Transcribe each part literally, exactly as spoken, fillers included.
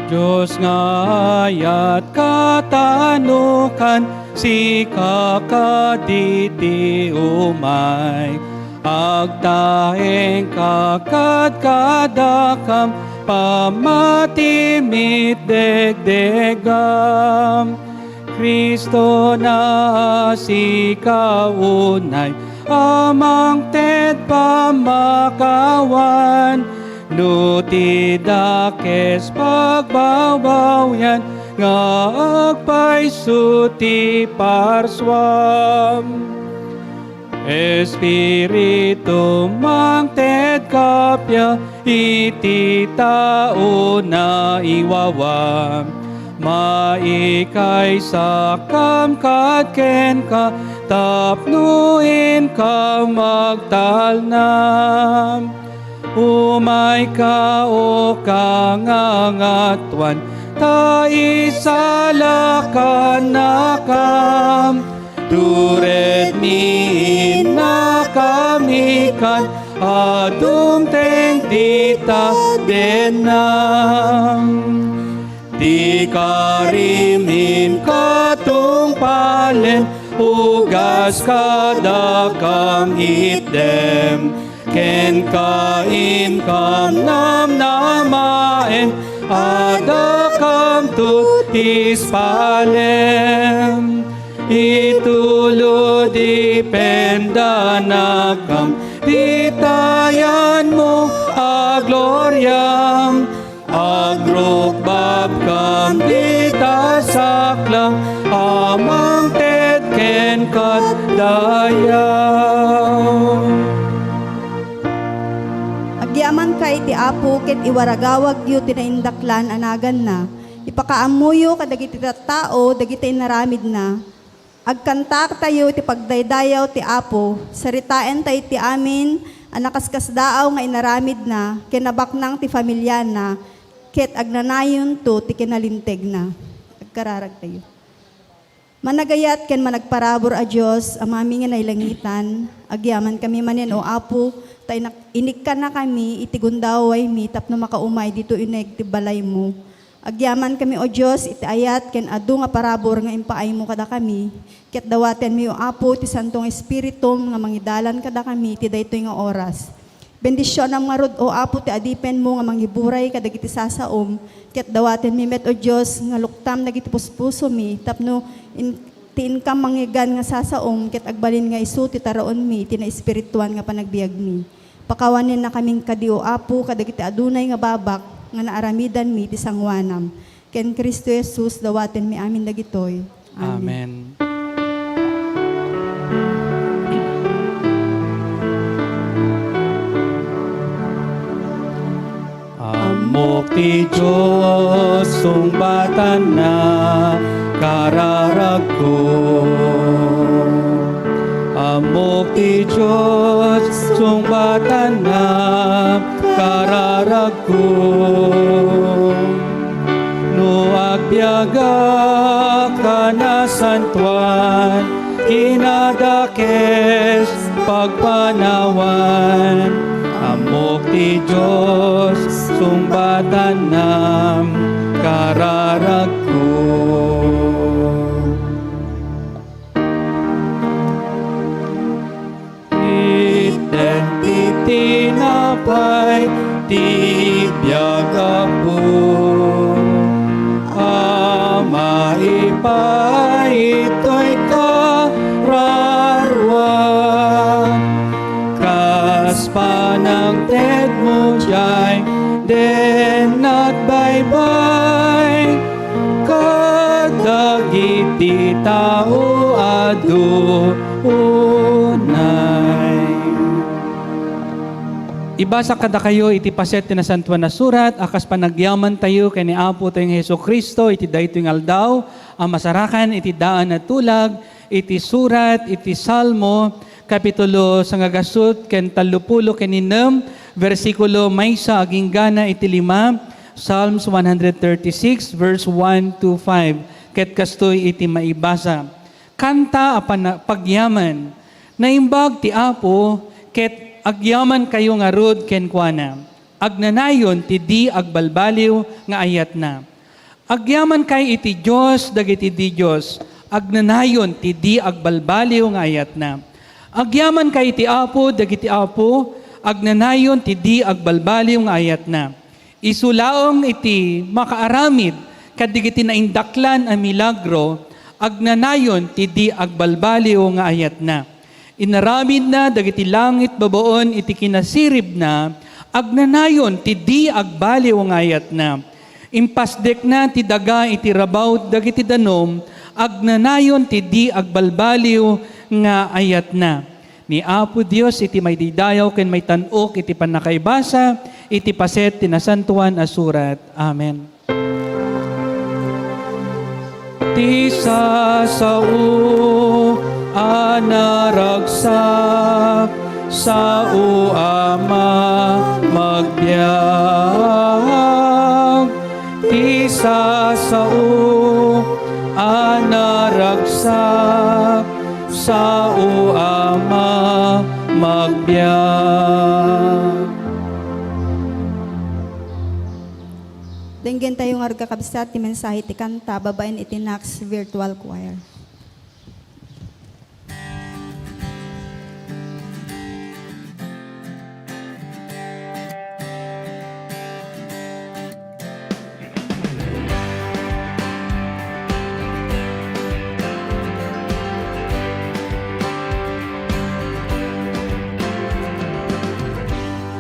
Dios nga ayat, katanukan, sika kadi ti umay. Agtaengka kad kadakam, pammatim itdegdegam. Cristo na, sika unay a mangted pammakawan, no ti dakes pagbabawyan nga agpayso ti parsuam. Espiritu, mangted ka pia iti tao naiwawa. Maikaysakam kad kenka tapno inka magtalna. Umayka, O Kangangatuan, ta isalakannakam. Turedmi innakam ikan a dumteng dita dennam. Ti karim inkatungpalen, ugas kadakam itdem. Kenka inkam namnamaen, adakamto ti ispalem. Itulod ipendanakam ti tayanmo a gloriam. Agrukbabkam dita saklang a mangted kenkad dayaw. Agyamanka iti Apo ket iwaragawagyo ti naindaklan a naganna. Ipakaammoyo kadagiti tattao dagiti inaramidna. Agkantaaktayo iti pagdaydayaw ti Apo. Saritaentayo ti amin a nakaskasdaaw nga inaramidna ken nabaknang ti familiana, ket agnanayonto ti kinalintegna. Agkararagtayo. Managayat ken managparabur a Dios, Amami nga nailangitan, agyamankami manen, O Apo, ta inak-, inikkannakami iti gundawaymi tapno makaumay ditoy uneg ti balaymo. Agyamankami, O Dios, iti ayat ken adu nga parabur nga impaaymo kadakami, ket dawatenmi, O Apo, ti Santo nga Espiritum nga mangidalan kadakami iti daytoy nga oras. Bendisionam ngarud, O Apo, ti adipenmo nga mangiburay kadagiti sasaom, ket dawatenmi met, O Dios, nga luktam dagiti puspusomi tapno in-, ti inkam mangigan nga sasaom ket agbalin nga isu ti taraonmi iti naespirituan nga panagbiagmi. Pakawanennakamin kadi, O Apo, kadagiti adunay nga babak nga naaramidanmi iti sangoanam. Ken Cristo Jesus, dawatenmi amin dagitoy. Amen. Amen. Ammok ti Dios, sungbatanna, kararagko. Ammok ti Dios, sungbatanna, kararagko. No agbiagak a nasantoan, kinadakes pagpanawan, ammok ti Dios, sungbatannam, kararagko. Itdem ti tinapay ti biag, Apo, a maipaay itoy kararua. Kas panangtedmo diay dennat baybay, kadagiti tao adu unay. Ibasa kadakayo iti paset ti Nasantoan a Surat a kas panagyamantayo ken ni Apotayo nga Jesu-Cristo iti daytoy nga aldaw a masarakan iti daan a tulag iti surat iti Salmo, Kapitulo sangagasut ken tallopulo ken innem, bersikulo maysa aginggana iti lima, Psalms one hundred thirty-six, verse one to five. Ket kastoy iti maibasa, Kanta a pana-, pagyaman. Naimbag ti Apo, ket agyamankayo ngarud kenkuana. Agnanayon ti di agbalbaliw nga ayatna. Agyamankay iti Dios dagiti dios, agnanayon ti di agbalbaliw nga ayatna. Agyamankay iti Apo dagiti apo, agnanayon ti di agbalbaliw nga ayatna. Isu laeng iti makaaramid kadagiti naindaklan a milagro, agnanayon ti di agbalbaliw nga ayatna. Inaramidna dagiti langit babaen iti kinasiribna, agnanayon ti di agbaliw nga ayatna. Impasdekna ti daga iti rabaw dagiti danum, agnanayon ti di agbalbaliw nga ayatna. Ni Apo Dios iti maidaydayaw ken maitan-ok iti pannakaibasa iti paset ti Nasantoan a Surat. Amen. Ti sasao a naragsak, sao a mamagbiag. Ti sasao a naragsak, sao a mamagbiag. Denggentayo nga, kakabsat, ti mensahe ti kanta babaen iti Knox Virtual Choir.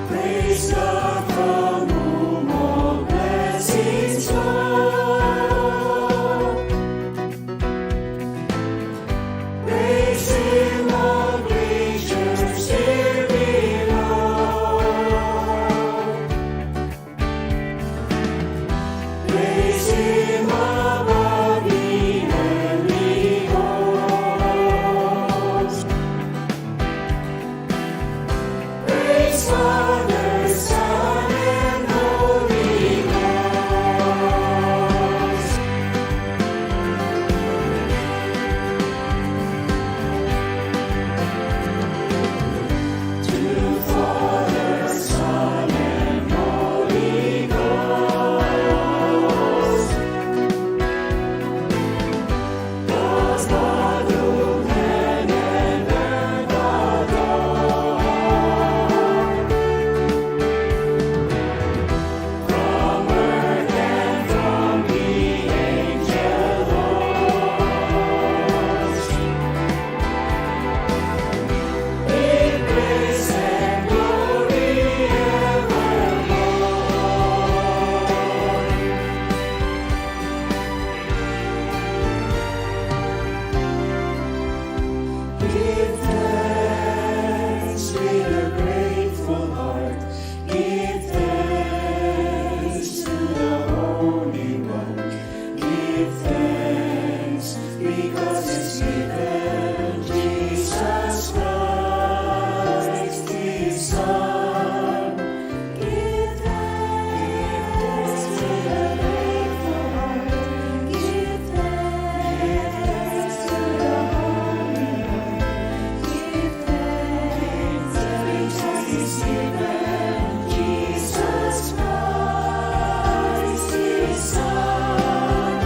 Praise God from whom all blessings flow. Praise Him, all creatures here below. Praise Him above the heavenly host. Praise Father, Son, and Holy Ghost. Give thanks with a grateful heart. Give thanks to the Holy One. Give thanks because He's given Jesus Christ, His Son. Give thanks with a grateful heart. Give thanks to the Holy One. Give thanks because He's given Jesus Christ, His Son.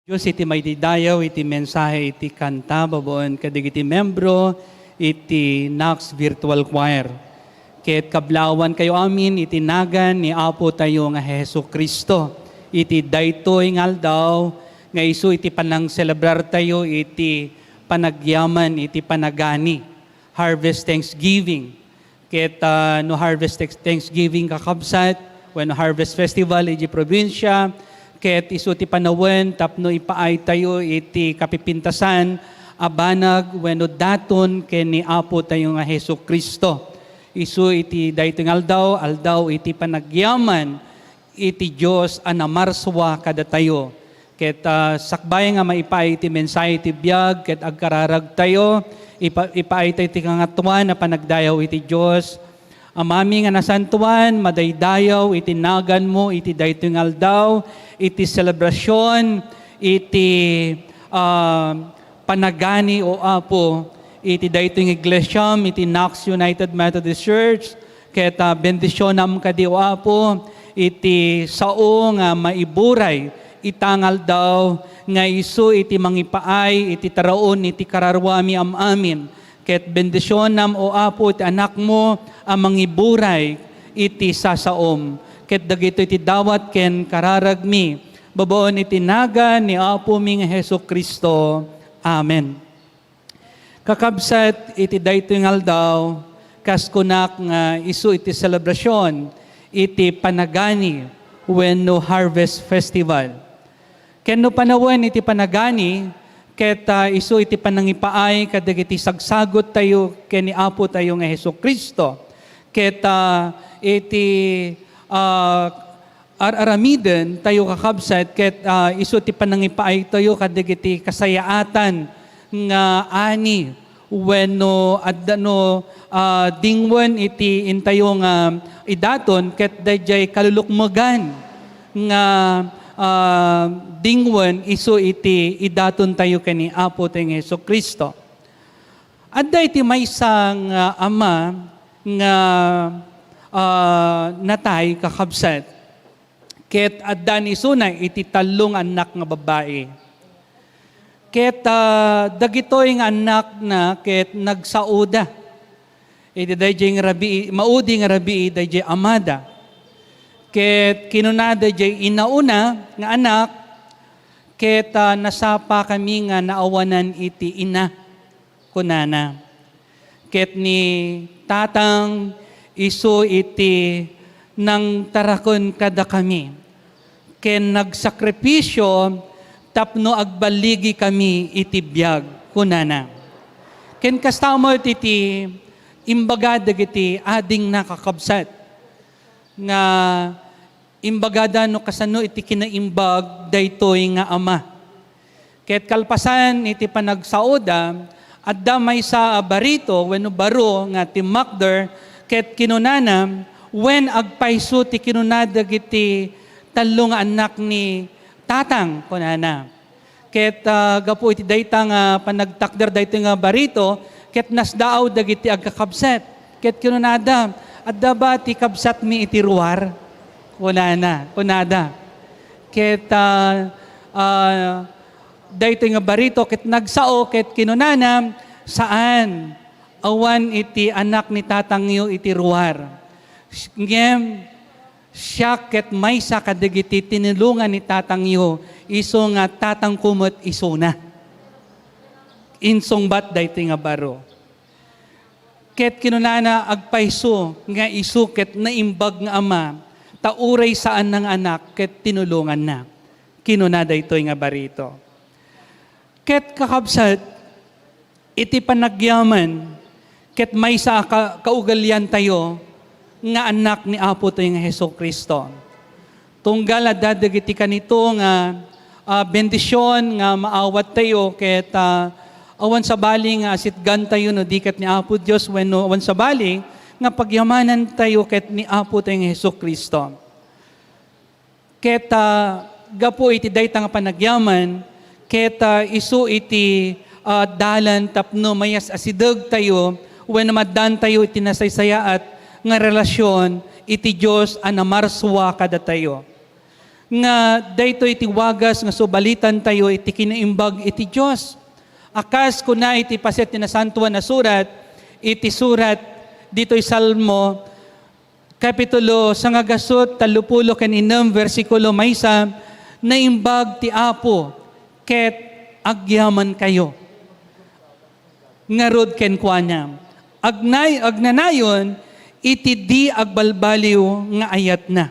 Dios iti maidaydayaw iti mensahe iti kanta babaen kadagiti membro iti Knox Virtual Choir. Ket kablawankayo amin iti nagan ni Apo tayo nga Jesu-Cristo, iti daytoy nga aldaw nga isu iti panangselebrar tayo iti panagyaman iti panagani, Harvest Thanksgiving. Ket, ah, no Harvest Thanks-, Thanksgiving, kakabsat, wenno Harvest Festival iti probinsya, ket isu ti panawen tapno ipaay tayo iti kapipintasan a banag wenno daton ken ni Apo tayo nga Jesu-Cristo. Isu iti daytoy nga aldaw, aldaw iti panagyaman iti Dios a namarsua kadatayo. Ket, ah, sakbay nga maipaay iti mensahe iti biag ket agkararagtayo, ipa-, ipaaytayo ti kangatoan a panagdayaw iti Dios. Amami nga nasantoan, madaydayaw iti naganmo iti daytoy nga aldaw, iti selebrasyon, iti, ah, panagani, O Apo, iti daytoy nga iglesiam, iti Knox United Methodist Church, ket, ah, bendisionam kadi, O Apo, iti sao nga maiburay ita nga aldaw nga isu iti mangipaay iti taraon iti kararuami am-amin, ket bendisionam, O Apo, iti anakmo a mangiburay iti sasaom, ket dagitoy ti dawat ken kararagmi, babaen iti nagan ni Apomi nga Jesu-Cristo. Amen. Kakabsat, iti daytoy nga aldaw, kas kunak nga isu iti selebrasyon iti panagani wenno Harvest Festival. Ken no panawen iti panagani, ket, ah, isu iti panangipaay kadagiti sagsagottayo ken ni Apo tayo nga Jesu-Cristo. Ket, ah, iti, ah, ar-aramiden tayo, kakabsat, ket, ah, isu ti panangipaay tayo kadagiti kasayaatan nga ani wenno adda no, ah, dingwen iti intayo nga idaton ket daydiay kalulukmegan nga, ah, dingwen isu iti idaton tayo ken ni Apo tayo nga Jesu-Cristo. Adda iti maysa nga ama nga, ah, natay, kakabsat. Ket adda ni isuna iti tallo nga annak nga babbai. Ket, ah, dagitoy nga annakna ket nagsaoda iti daydiay nga rabii, maudi nga rabii daydiay amada. Ket kinuna daydiay inauna nga anak, ket, ah, nasapakami nga naawanan iti ina, kunana. Ket ni tatang isu iti nangtaraken kadakami ken nagsakripisio tapno agballigikami iti biag, kunana. Ken kasta met iti imbaga dagiti adingna, kakabsat, nga imbagada no kasano iti kinaimbag daytoy nga ama. Ket kalpasan iti panagsaoda, adda maysa a barito wenno baro nga timmakder ket kinunana, wen agpayso ti kinuna dagiti tallo nga annak ni tatang, kunana. Ket, ah, gapu iti dayta nga panagtakder daytoy nga barito, ket nasdaaw dagiti agkakabsat. Ket kinunada, "Adda ba ti kabsatmi iti ruar?" kunana, kunada. Ket, ah, ah, daytoy nga barito ket nagsao ket kinunana, "Saan, awan iti anak ni tatangyo iti ruar. Ngem siak ket maysa kadagiti tinulongan ni tatangyo, isu nga tatangko met isuna." Insungbat daytoy nga baro. Ket kinunana, "Agpayso nga isu ket naimbag nga ama, ta uray saanna nga anak ket tinulonganna." Kinuna daytoy nga barito. Ket kakabsat, iti panagyaman, ket maysa a ka-, kaugaliantayo nga annak ni Apo tayo nga Jesu-Cristo. Tunggal adda dagiti kanito nga, ah, bendision nga maawattayo ket, ah, awan sabali nga asitgantayo no di ket ni Apo Dios wenno awan sabali nga pagyamanantayo ket ni Apo tayo nga Jesu-Cristo. Ket, ah, gapu iti dayta nga panagyaman, ket, ah, isu iti, ah, dalan tapno mayas-asidegtayo wenno maaddaantayo iti nasaysayaat nga relasyon iti Dios a namarsua kadatayo. nga daytoy ti wagas nga subalitantayo iti kinaimbag iti Dios. A kas kuna iti paset ti Nasantoan a Surat, iti surat ditoy Salmo, Kapitulo sangagasut tallopulo ken innem, bersikulo maysa, "Naimbag ti Apo ket agyamankayo ngarud kenkuana. Agnay-, agnanayon iti di agbalbaliw nga ayatna."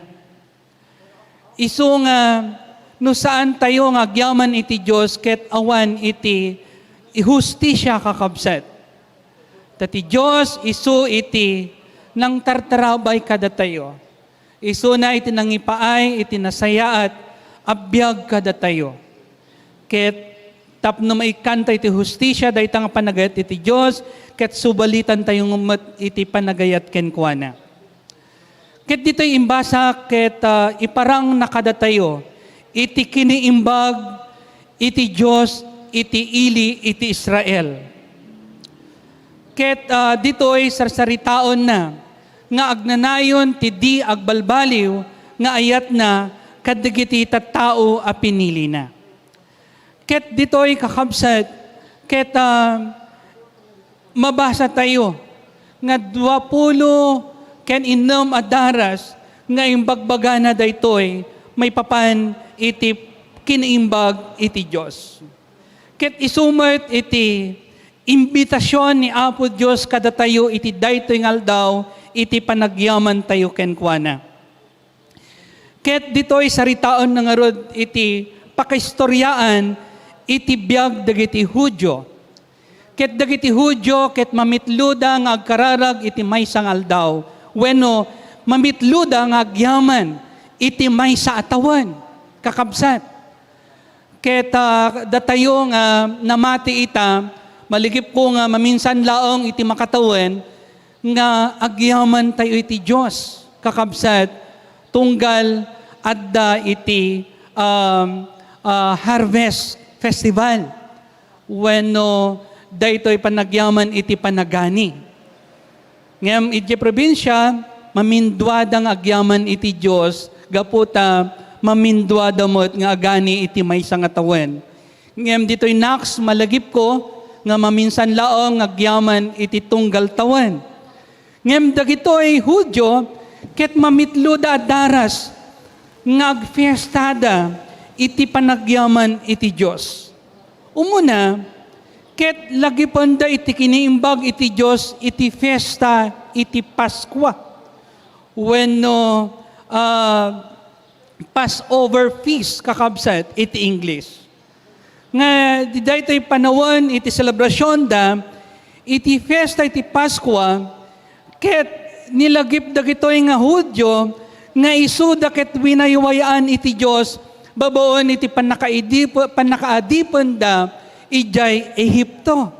Isu nga no saantayo nga agyaman iti Dios ket awan iti hustisia, kakabsat. Ta ti Dios isu iti nangtartarabay kadatayo. Isuna iti nangipaay iti nasayaat a biag kadatayo. Ket tapno maikkanta iti hustisia dayta nga panagayat iti Dios, ket subalitantayo met iti panagayat kenkuana. Ket ditoy imbasa ket, ah, iparangna kadatayo iti kiniimbag iti Dios iti ili iti Israel. Ket, ah, ditoy sarsaritaenna nga agnanayon ti di agbalbaliw nga ayatna kadagiti tattao a pinilina. Ket ditoy, kakabsat, ket, ah, mabasatayo nga duapulo ken innem a daras nga imbagbagana daytoy maipapan iti kinaimbag iti Dios. Ket isu met iti imbitasion ni Apo Dios kadatayo iti daytoy nga aldaw iti panagyamantayo kenkuana. Ket ditoy saritaenna ngarud iti pakaistoriaan iti biag dagiti Judio. Ket dagiti Judio ket mamitloda nga agkararag iti maysa nga aldaw, wenno mamitloda nga agyaman iti maysa a tawen, kakabsat. Ket, ah, datayo nga namati ita, malagipko nga maminsan laeng iti makatawen nga agyamantayo iti Dios, kakabsat, tunggal adda iti, um, ah, harvest festival wenno daytoy panagyaman iti panagani. Ngem idiay probinsia, maminduada nga agyaman iti Dios, gapu ta maminduada met nga agani iti maysa nga tawen. Ngem ditoy Knox, malagipko nga maminsan laeng nga agyaman iti tunggal tawen. Ngem dagitoy Judio, ket mamitloda a daras nga agfiestada iti panagyaman iti Dios. Umuna, ket lagipenda iti kiniimbag iti Dios iti fiesta iti Paskua wenno, ah, Passover feast, kakabsat, iti English. Nga di daytoy panawen iti selebrasionda iti fiesta iti Paskua, ket nilagip dagitoy nga Judio nga isuda ket winaywayaan iti Dios babaen iti pannakaidip-, pannakaadipenda idiay Egipto.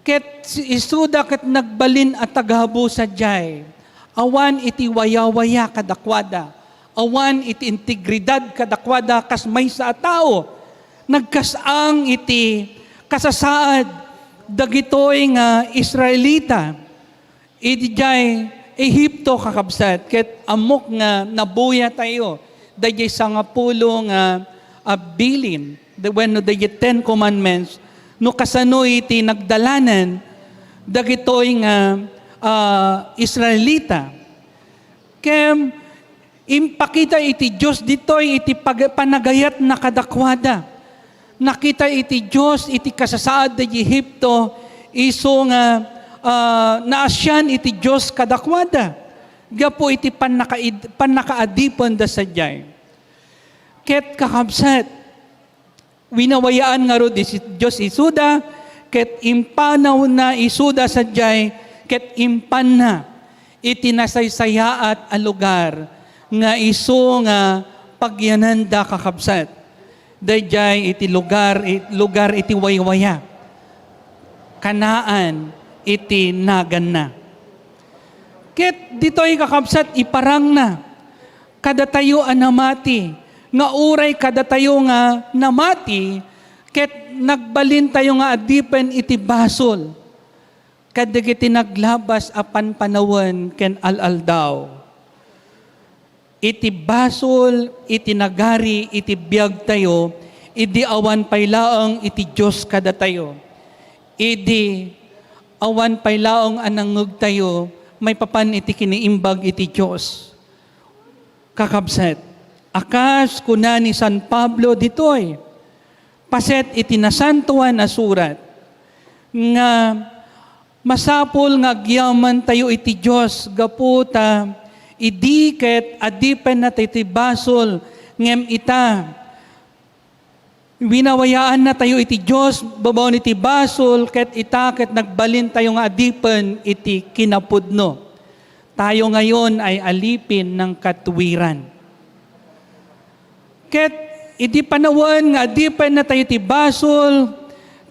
Ket si-, isuda ket nagbalin a tagabu sadiay. Awan iti wayawaya kadakuada. Awan iti integridad kadakuada kas maysa a tao. Nagkas-ang iti kasasaad dagitoy nga Israelita idiay Egipto, kakabsat, ket ammok nga nabuyatayo daydiay sangapulo nga, ah, bilin, the, wenno daydiay Ten Commandments, no kasano iti nagdalanan dagitoy nga, ah, Israelita. Ken impakita iti Dios ditoy iti pag-, panagayatna kadakuada. Nakita iti Dios iti kasasaad daydiay Egipto, isu nga, ah, naasian iti Dios kadakuada gapu iti pannakaid-, pannakaadipenda sadiay. Ket kakabsat, winawayaan ngarud iti Dios isuda, ket impanawna isuda sadiay, ket impanna iti nasaysayaat a lugar nga isu nga pagyananda, kakabsat. Daydiay iti lugar, i-, lugar iti waywaya. Kanaan iti naganna. Ket ditoy, kakabsat, iparangna kadatayo a namati, nga uray kadatayo nga namati, ket nagbalintayo nga adipen iti basol kadagiti naglabas a panpanawen ken al-aldaw. iti basol iti nagari iti biagtayo, idi awan pay laeng iti Dios kadatayo. Idi awan pay laeng a nangngegtayo maipapan iti kiniimbag iti Dios. Kakabsat, a kas kuna ni San Pablo ditoy, paset iti Nasantoan a Surat, nga masapul nga agyamantayo iti Dios gapu ta idi ket adipennatayo ti basol, ngem ita, winawayaannatayo iti Dios babaen iti basol, ket ita ket nagbalintayo nga adipen iti kinapudno. Tayo ngayon ay alipin ng katuwiran. Ket idi panawen nga adipennatayo ti basol,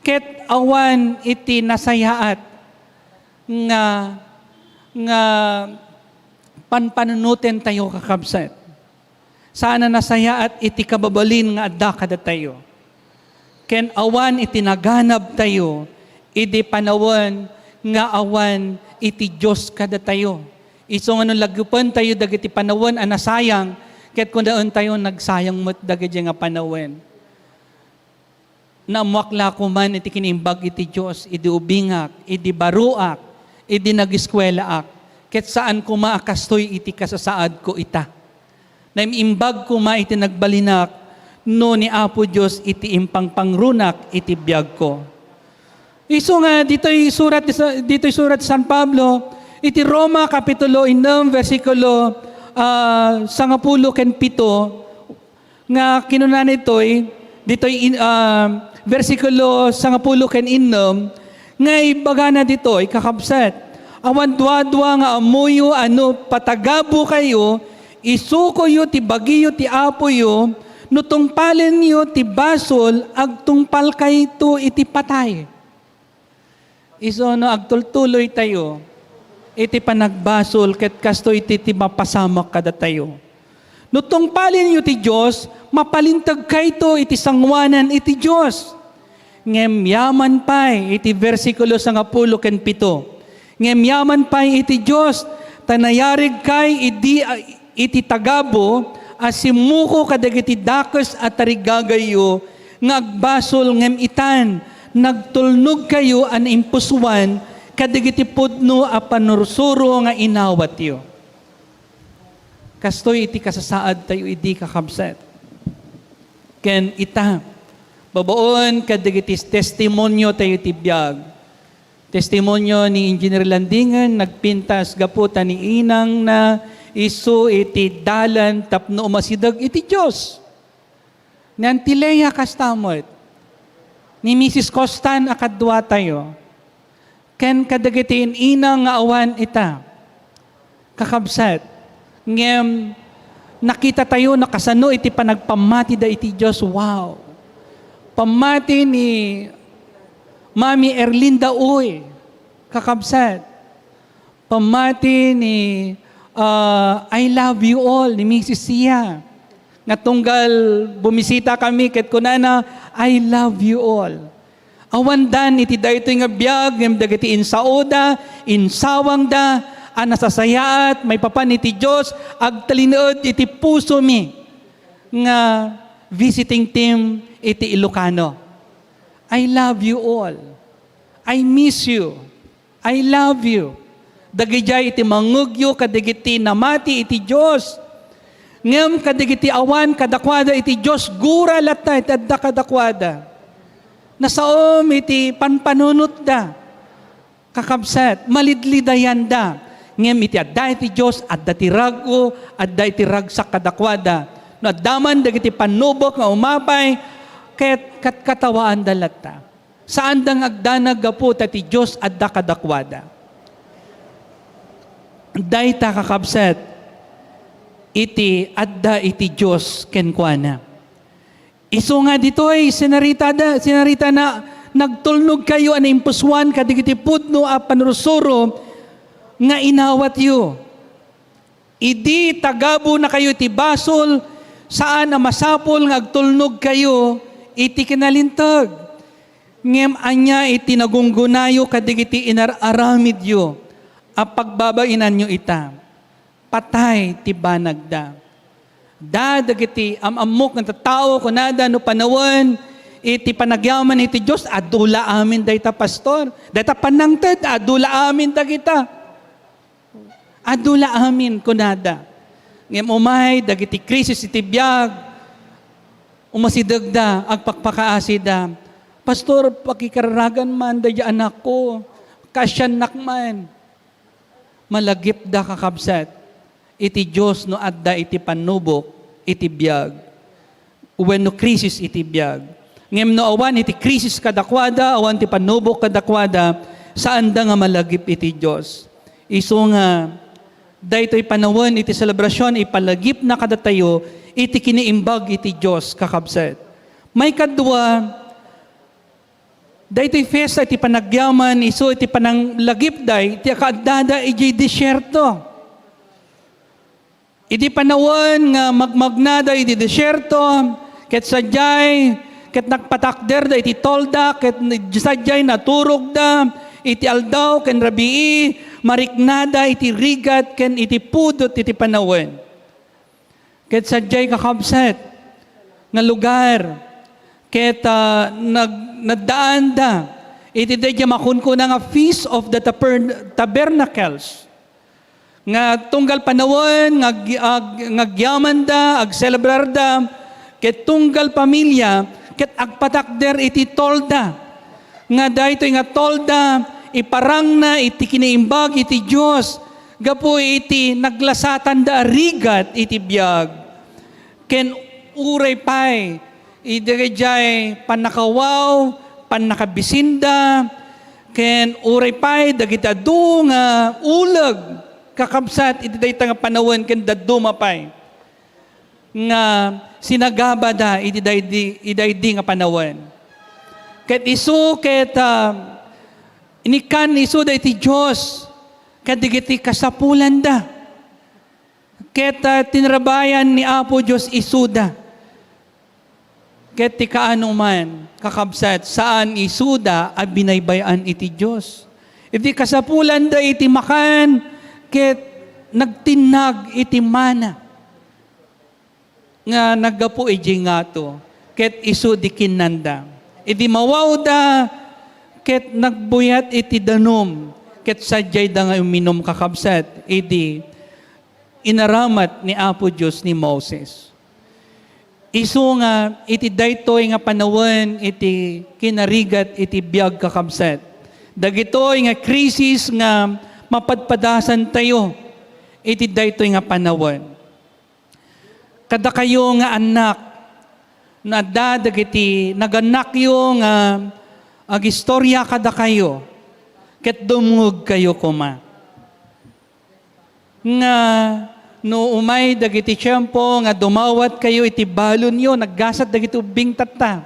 ket awan iti nasayaat nga, nga panpanunotentayo, kakabsat. Saan a nasayaat iti kababalin nga adda kadatayo. Ken awan iti naganabtayo idi panawen nga awan iti Dios kadatayo. Isu nga no lagipentayo dagiti panawen a nasayang, ket kunaentayo, nagsayang met dagiti nga panawen. Naammoak la koman iti kiniimbag iti Dios idi ubingak, idi baroak, idi nageskuelaak, ket saan koma a kastoy iti kasasaadko ita. Naim-imbag koma iti nagbalinak no ni Apo Dios iti impangpangrunak iti biagko. Isu nga ditoy surat, ditoy surat ni San Pablo, iti Roma Kapitulo ennem, bersikulo, ah, sangapulo ken pito, nga kinunana ditoy, ditoy in, ah, bersikulo sangapulo ken ennem, nga ibagana ditoy, kakabsat, awan duadua nga ammoyo a no patagabokayo, isukoyo ti bagiyo ti Apoyo, no tungpalenyo ti basol, agtungpalkayto iti patay. Isu no agtultuloytayo iti panagbasol, ket kastoy iti, ti mapasamak kadatayo. No tungpalenyo ti Dios, mapalintegkayto iti sangoanan iti Dios. Ngem yaman pay iti bersikulo sangapulo ken pito, ngem yaman pay iti Dios, ta nayarigkay idi, iti tagabu a simmuko kadagiti dakes a tarigagayyo nga agbasol, ngem itan, nagtulnogkayo a naimpusoan kadagiti pudno a pannursuro nga inawatyo. Kastoy iti kasasaadtayo idi, kakabsat. Ken ita, babaen kadagiti testimoniotayo iti biag, testimonio ni Engineer Landingen, nagpintas gapu ta ni inangna isu iti dalan tapno umasideg iti Dios. Ni Auntie Lea kasta met, ni Missus Costan a kaduatayo, ken kadagiti in-ina nga awan ita, kakabsat. Ngem nakitatayo no kasano iti panagpammatida iti Dios. Wow! Pammati ni Mami Erlinda Uy, kakabsat. Pammati ni, ah, I love you all, ni Missus Sia, nga tunggal bumisita kami ket kunana, "I love you all." Awandan iti daytoy nga biag, ngem dagiti insaoda, insawangda a nasasayaat maipapan iti Dios, agtalinaed iti pusomi nga visiting team iti Ilocano. I love you all. I miss you. I love you. Dagidiay iti mangngegyo kadagiti namati iti Dios. Ngem kadagiti awan kadakuada iti Dios, gura latta iti adda kadakuada. Nasaom iti panpanunotda. Kakabsat, malidlidayanda. Ngem iti adda iti Dios, adda ti rag-o, adda iti ragsak kadakuada. No adda man dagiti pannubek nga umapay, ket katkatawaanda latta. Saanda nga agdanag gapu ta ti Dios adda kadakuada. Dayta, kakabsat, iti adda iti Dios kenkuana. Isu nga ditoy, sinaritada, sinaritana, nagtulnogkayo a naimpusoan kadagiti pudno a pannursuro nga inawatyo. Idi tagabunakayo iti basol, saan a masapul nga agtulnogkayo iti kinalinteg. Ngem ania iti nagunggonayo kadagiti inar-aramidyo a pagbabainanyo ita? Patay ti banagda. Da dagiti am-ammok nga tattao, kunada, no panawen iti panagyaman iti Dios, adu la amin dayta, pastor. Dayta panangted, adu la amin dagita. Adu la amin, kunada. Ngem umay dagiti krisis iti biag, umasidegda, agpakpakaasida. Pastor, pakikararagan man daydi anakko. Kaasiannak man. Malagipda, kakabsat, iti Dios no adda iti pannubok iti biag, wenno krisis iti biag. Ngem no awan iti krisis kadakuada, awan ti pannubok kadakuada, saanda nga malagip iti Dios. Isu nga, daytoy panawen iti selebrasion, ipalagipna kadatayo iti kiniimbag iti Dios, kakabsat. Maikadua, daytoy fiesta iti panagyaman, isu iti pananglagipda iti kaaddada idiay desierto. Iti panawen nga magmagnada iti desierto, ket sadiay, ket nagpatakderda iti tolda, ket sadiay naturogda iti aldaw ken rabii, mariknada iti rigat ken iti pudot iti panawen. Ket sadiay, kakabsat, nga lugar, ket, ah, nag-, naddaanda iti daydiay makunkuna nga Feast of the Taber-, Tabernacles, nga tunggal panawen nga ag-, ag-, nga agyamanda, agselebrarda, ket tunggal pamilia, ket agpatakder iti tolda, nga daytoy nga tolda, iparangna iti kiniimbag iti Dios gapu iti naglasatanda a rigat iti biag. Ken uray pay, iti daydiay pannakawaw, pannakabisinda, ken uray pay dagiti adu nga uleg, kakabsat, iti dayta nga panawen ken dadduma pay nga sinagabada iti daydi, iti daydi nga panawen. Ket isu ket, ah, inikkan isuda iti Dios ket dagiti kasapulanda. Ket, ah, tinrabayan ni Apo Dios isuda. Ket ti kaano man, kakabsat, saan isuda a binaybay-an iti Dios. Iti kasapulanda iti makan, ket nagtinnag iti mana nga naggapu idiay ngato, ket isu di kinnanda. Idi mawawda, ket nagbuyat iti danum, ket sadiayda nga uminum, kakabsat, idi inaramat ni Apo Dios ni Moses. Isu nga iti daytoy nga panawen iti kinarigat iti biag, kakabsat. Dagitoy nga krisis nga mapadpadasantayo iti daytoy nga panawen. Kadakayo nga annak, no adda dagiti nagannakyo nga agistorya kadakayo, ket dumngegkayo koma. Nga no umay dagiti tiempo nga dumawatkayo iti balonyo, naggasat dagiti ubbing tatta.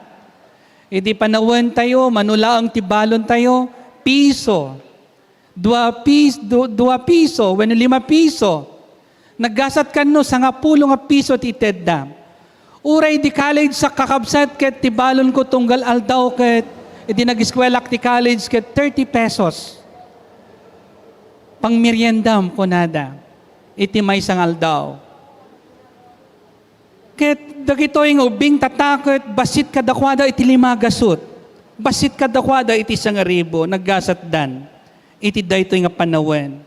Iti panawentayo, mano laeng ti balontayo, piso. Dua pis-, du-, dua piso wenno lima piso. Naggasat kano, sangapulo nga piso ti itedda. Uray di college sa, kakabsat, ket ti balonko tunggal aldaw ket idi nag-eskuelak ti college ket thirty pesos. Pangmeriendam, kunada, iti maysa nga aldaw. Ket dagitoy nga ubbing tatta ket bassit kadakuada iti lima gasut. Bassit kadakuada iti sangaribu, naggasatdan iti daytoy nga panawen.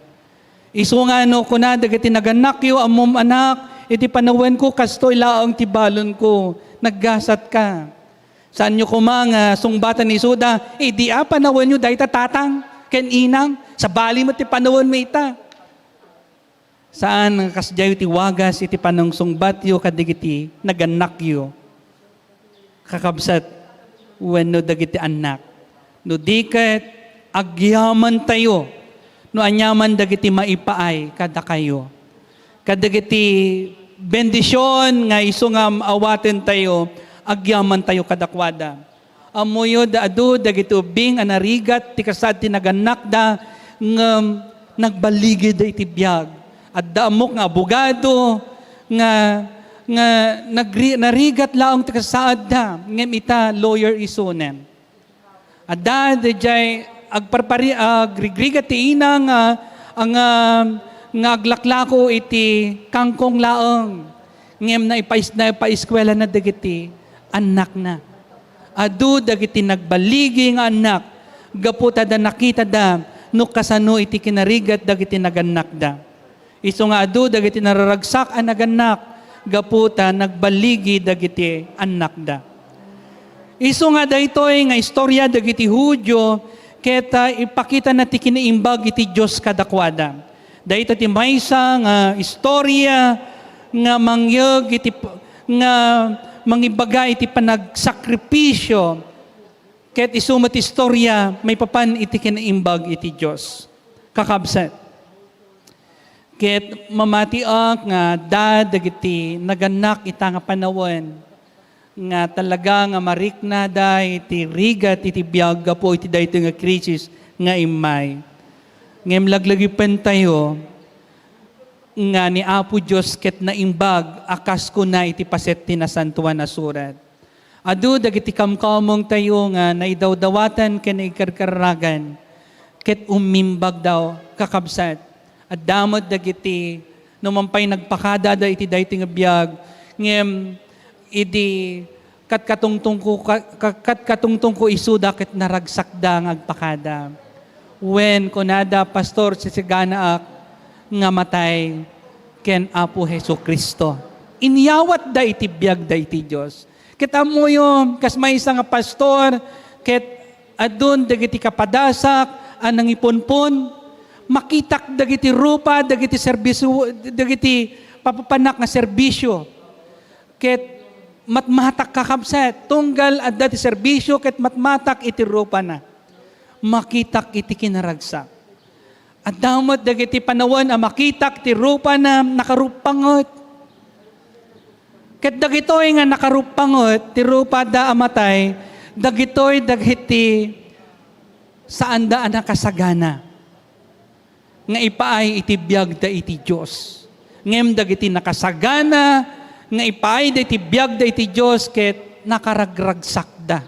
Isu nga no kuna dagiti nagannakyo, "Ammom, anak, iti panawenko, kastoy laeng ti balonko." Naggasatka. Saanyo koma nga sungbatan isuda, "Idi a panawenyo dayta, tatang ken inang, sabali met ti panawenmi ita." Saan nga kasdiay ti wagas iti panungsungbatyo kadagiti nagannakyo, kakabsat, wenno dagiti annak. No di ket, agyamantayo no aniaman dagiti maipaay kadakayo. Kadagiti bendision nga isu nga awatentayo, agyamantayo kadakuada. Ammoyo da adu dagiti ubbing a narigat ti kasaad ti nagannakda, ngem nagballigida iti biag. Adda ammok nga abogado nga, nga nagri-, narigat laeng ti kasaadda, ngem ita lawyer isunen. Adda daydiay agparpari-, agrigrigat ti ina nga, nga, nga aglaklako iti kangkong laeng. Ngem naipais-, naipaeskuelana dagiti annakna. Adu dagiti nagballigi nga annak gapu ta da nakitada no kasano iti kinarigat dagiti nagannakda. Isu nga adu dagiti nararagsak a nagannak gapu ta nagballigi dagiti annakda. Isu nga daytoy nga istorya dagiti Judio ket, ah, ipakitana ti kinaimbag iti Dios kadakuada. Daytoy ti maysa nga istorya nga mangyeg iti p-, nga mangibaga iti panagsakripisio ket isu met ti istorya maipapan iti kinaimbag iti Dios. Kakabsat, ket mamatiak nga adda dagiti nagannak ita nga panawen nga talaga nga mariknada iti rigat iti biag gapu iti daytoy nga krisis nga immay. Ngem laglagipentayo nga ni Apo Dios ket naimbag a kas kuna iti paset ti Nasantoan a Surat. Adu dagiti kamkamengtayo nga naidawdawatan ken naikarkaragan ket ummimbagda, kakabsat. Adda met dagiti no man pay nagpakadada iti daytoy nga biag, ngem idi katkatungtungko, ka-, ka-, katkatungtungko isuda ket naragsakda nga agpakada. Wen, kunada, "Pastor, sisaganaak nga matay ken Apo Jesu-Cristo." Inyawatda iti biagda iti Dios. Ket ammoyo, kas maysa nga pastor, ket adun dagiti kapadasak a nangipunpon, makitak dagiti rupa, dagiti serbisio, dagiti papapanak nga serbisio. Ket matmatak, kakabsat, tunggal adda ti serbisio ket matmatak iti rupana. Makitak iti kinaragsak. Adda met dagiti panawen a makitak ti rupana, nakaruppanget. Ket dagitoy nga nakaruppanget ti rupada a matay, dagitoy dagiti saanda a nakasagana nga ipaay iti biagda iti Dios. Ngem dagiti nakasagana nga ipaayda iti biagda iti Dios ket nakaragragsakda.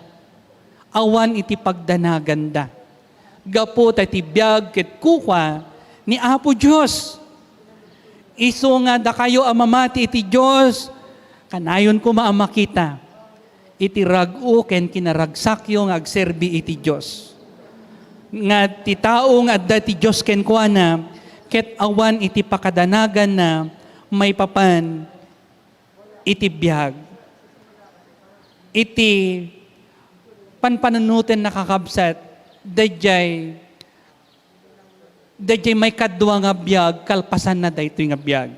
Awan iti pagdanaganda. Gapu ta iti biag ket kukua ni Apo Dios. Isu nga dakayo a mamati iti Dios, kanayon koma a makita iti rag-o ken kinaragsakyo nga agserbi iti Dios. Nga ti tao nga adda ti Dios kenkuana, ket awan iti pakadanaganna maipapan iti biag. Iti panpanunoten, nakakabsat, daydiay, daydiay maikadua nga biag kalpasanna daytoy nga biag.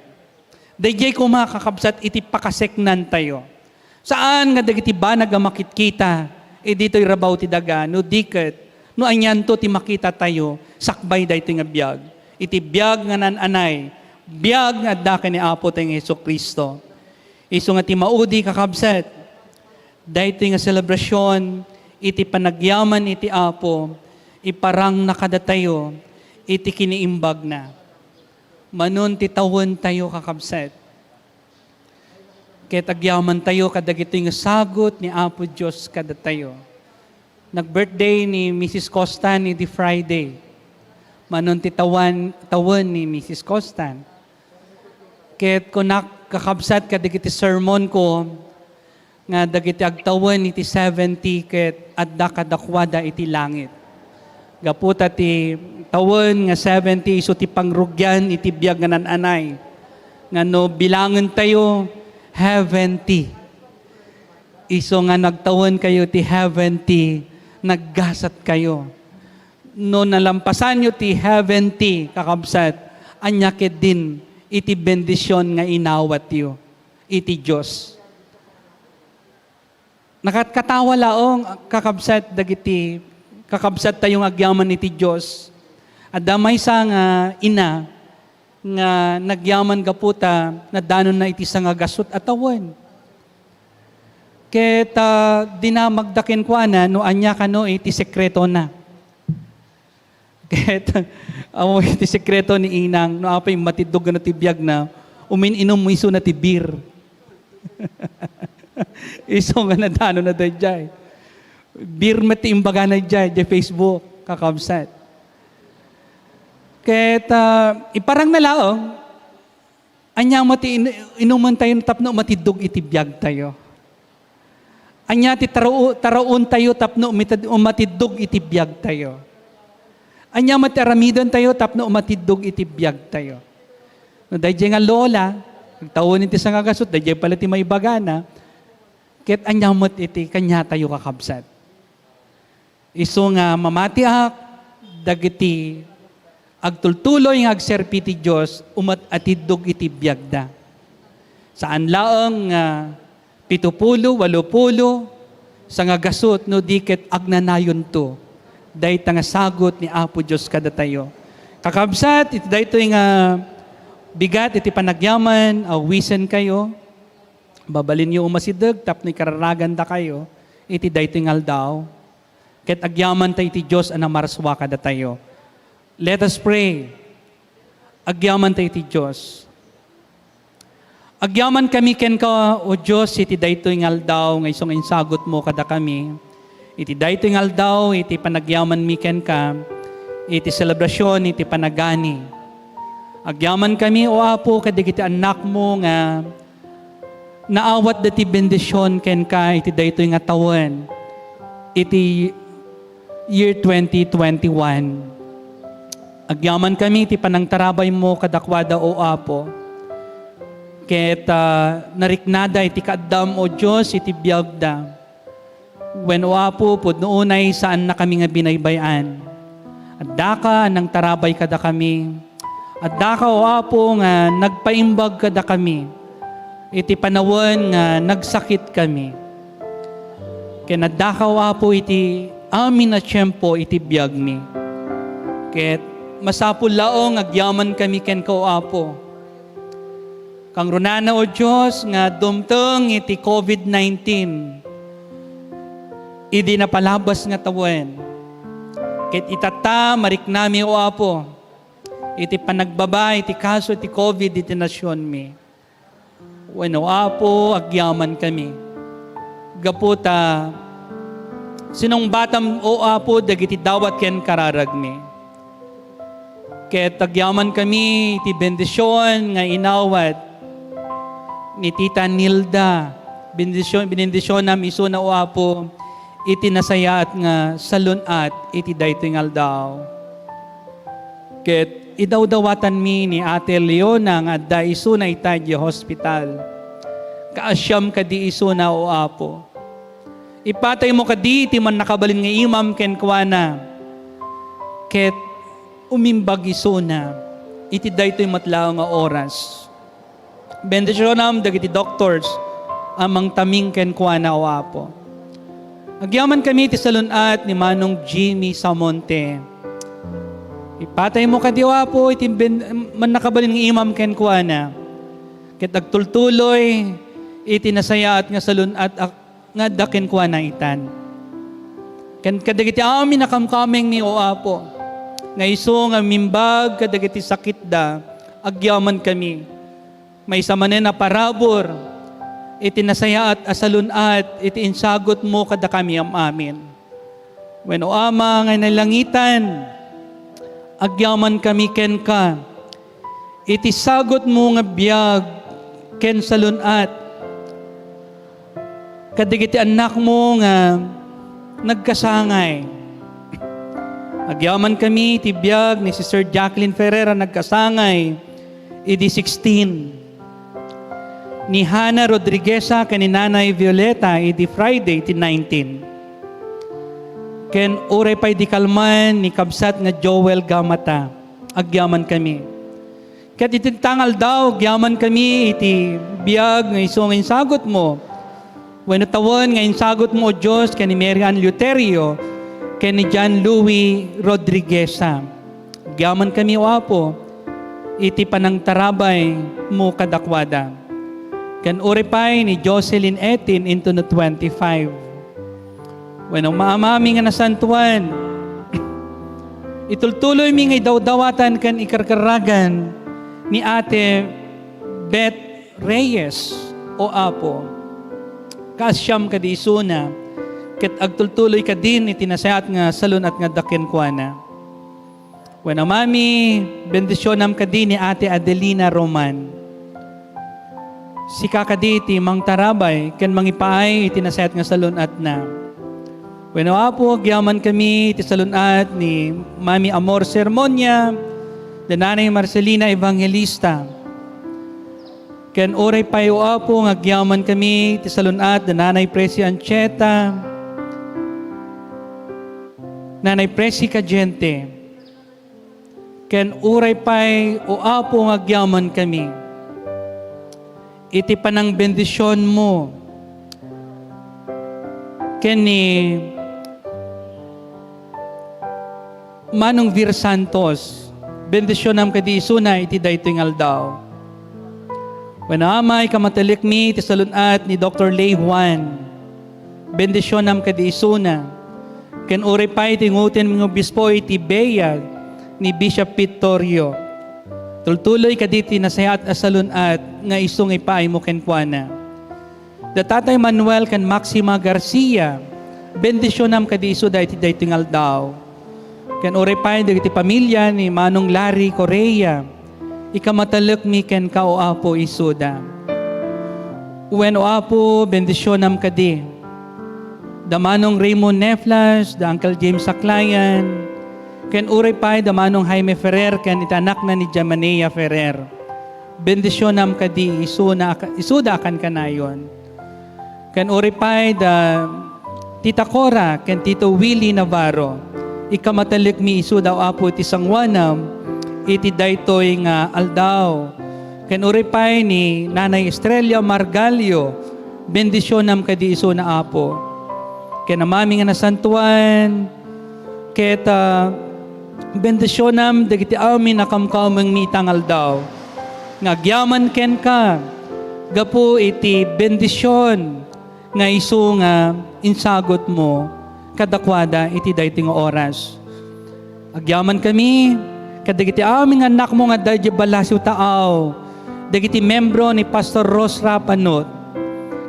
Daydiay koma, kakabsat, iti pakaseknantayo. Saan nga dagiti banag a makitkita, eh, ditoy rabaw ti daga, no di ket, no anianto ti makitatayo, sakbay daytoy nga biag. Iti biag nga naan-anay, biag nga adda ken ni Apo tayo nga Jesu-Cristo. Isu nga ti maudi, kakabsat, daytoy nga selebrasion iti panagyaman iti Apo, iparangna kadatayo iti kiniimbagna. Manon ti tawentayo, kakabsat, ket agyamantayo kadagitoy nga sagut ni Apo Dios kadatayo. Nag-birthday ni Missus Costan idi Friday. Manon ti tawen, tawen ni Missus Costan. Ket kunak, kakabsat, kadagiti sermon ko nga dagiti agtawen iti seventy ket adda kadakuada iti langit. Gapu ta ti tawen nga seventy isu ti pangrugian iti biag nga naan-anay. Nga no bilangentayo, heaventy. Isu nga nagtawenkayo ti heaventy, naggasatkayo. No nalampasanyo ti heaventy, kakabsat, ania ketdin iti bendision nga inawatyo iti Dios? Nakatkatawa laeng, kakabsat, dagiti kakabsattayo nga agyaman iti Dios. Adda maysa nga ina nga nagyaman gapu ta nadanonna iti sangagasut a tawen. Ket, ah, dinamagda kenkuana no ania kano iti sekretona. Ket, amo iti sekreto ni inang, no apay matiddog nga ti biagna, umin-inum isuna ti beer. Isu nga nadanonna daydiay. Beer met ti imbagana daydiay, diay Facebook, kakabsat. Ket, ah, iparangna laeng, Ania met ti in-, inumentayo tapno matiddog iti biagtayo? Ania ti taro-, taraontayo tapno mitid-, matiddog iti biagtayo? Ania met ti aramidentayo tapno matiddog iti biagtayo? No daydiay nga lola, agtawen iti sangagasut, daydiay pala ti maibagana, ket ania met iti kaniatayo, kakabsat? Isu nga mamatiak dagiti agtultuloy nga agserbi ti Dios, umat atiddog iti biagda. Saan laeng nga pitupulo, walupulo, sangagasut no di ket agnanayonto dayta nga sagut ni Apo Dios kadatayo. Kakabsat, iti daytoy nga bigat iti panagyaman, awisenkayo, mabalinyo umasideg tapno ikararagandakayo iti daytoy nga aldaw. Ket agyamanta iti Dios a namarsua kadatayo. Let us pray. Agyamanta iti Dios. Agyamankami kenka, O Dios, iti daytoy nga aldaw nga isu nga insagutmo kadakami. Iti daytoy nga aldaw, iti panagyamanmi kenka, iti selebrasion, iti panagani. Agyamankami, O Apo, kadagiti annakmo nga naawatda ti bendision kenka iti daytoy nga tawen, iti year twenty twenty-one. Agyamankami iti panangtarabaymo kadakuada, O Apo. Ket, ah, nariknada iti kaaddam, O Dios, iti biagda. Wen, O Apo, pudno unay saannakami nga binaybay-an. Addaka a nangtarabay kadakami. Addaka, O Apo, nga nagpaimbag kadakami iti panawen nga nagsakitkami. Ken addaka, O Apo, iti amin a tiempo iti biagmi. Ket masapul laeng nga agyamankami kenka, O Apo. Kangrunana, O Dios, nga dumteng iti covid nineteen idi napalabas nga tawen. Ket itatta, mariknami, O Apo, iti panagbaba iti kaso ti covid iti nasionmi. Wenno, Apo, agyamankami. Gapu ta sinungbatam, O Apo, dagiti dawat ken kararagmi. Ket agyamankami iti bendision nga inawat ni Tita Nilda. Bendision, binendisionam isuna, O Apo, iti nasayaat nga salun-at iti daytoy nga aldaw. Ket idawdawatanmi ni Ate Leona nga adda isuna ita idiay hospital. Kaasiam kadi isuna, O Apo. Ipataymo kadi ti mannakabalin nga imam kenkuana, ket umimbag isuna iti daytoy met laeng nga oras. Bendisionam dagiti doctors a mangtaming kenkuana, O Apo. Agyamankami iti salun-at ni Manong Jimmy Samonte. Ipataymo kadi, O Apo, iti ben-, mannakabalin nga imam kenkuana, ket agtultuloy iti nasayaat nga salun-at a nga adda kenkuana itan. Ken kadagiti amin a kamkamengmi, O Apo, nga isu nga umimbag kadagiti sakitda, agyamankami. Maysa manen a parabur iti nasayaat a salun-at iti insagutmo kadakami am-amin. Wenno, Ama nga nailangitan, agyamankami kenka iti sagutmo nga biag ken salun-at kadagiti annakmo nga nagkasangay. Agyamankami iti biag ni Sister Jacqueline Ferrer a nagkasangay idi sixteen, ni Hana Rodrigueza ken ni Nanay Violeta idi Friday ti nineteen, ken uray pay di kalman ni kabsat nga Joel Gamata. Agyamankami. Ket iti tangaldaw, agyamankami iti biag nga isu nga insagutmo. Wenno tawen nga insagutmo, O Dios, ken ni Mary Ann Luterio, ken ni John Louis Rodrigueza. Agyamankami, O Apo, iti panangtarabaymo kadakuada. Ken uray pay ni Jocelyn Etin into no twenty-five. Wenno, Ama-, Amami nga nasantuan, itultuloymi nga idawdawatan ken ikarkaragan ni Ate Beth Reyes, O Apo. Kaasiam kadi isuna, ket agtultuloy kadin iti nasayaat nga salun-at nga adda kenkuana. Wen, Amami, bendisionam kadi ni Ate Adelina Roman. Sika kadi ti mangtarabay ken mangipaay iti nasayaat nga salun-atna. Wenno, Apo, agyamankami iti salun-at ni Mami Amor Sermonia, da Nanay Marcelina Evangelista. Ken uray pay, O Apo, nga agyamankami iti salun-at da Nanay Presi Anchieta, Nanay Presi Cadiente. Ken uray pay, O Apo, nga agyamankami iti panangbendisionmo ken ni Manong Vir Santos, bendisionam kadi isuna iti daytoy nga aldaw. Wenno, Ama, ikamatellekmi iti salun-at ni Doktor Ley Juan, bendisionam kadi isuna. Ken uray pay ti ingutenmi nga obispo iti biag ni Bishop Vittorio. Tultuloy kadi ti nasayaat a salun-at nga isu nga ipaaymo kenkuana. Da Tatay Manuel ken Maxima Garcia, bendisionam kadi isuda iti daytoy nga aldaw. Ken uray pay dagiti pamilia ni Manong Larry Correa, ikamatellekmi kenka, O Apo, isuda. Wen, O Apo, bendisionam kadi da Manong Raymond Neflas, da Uncle James Saklayan, ken uray pay da Manong Jaime Ferrer ken iti anakna ni Jamanea Ferrer. Bendisionam kadi isuna a ka-, isuda a kankanayon. Ken uray pay da Tita Cora ken Tito Willie Navarro, ikamatellekmi isuda, O Apo, iti sanguanam iti daytoy nga aldaw. Ken uray pay ni Nanay Estrella Margalio, bendisionam kadi isuna, Apo. Ken Amami nga Nasantoan, ket, ah, bendisionam dagiti amin a kamkamengmi ita nga aldaw nga agyaman kenka gapu iti bendision nga isu nga insagutmo kadakuada iti daytoy nga oras. Agyamankami kadagiti amin nga annakmo nga adda idiay Balasiw Taaw, dagiti membro ni Pastor Ros Rapanot,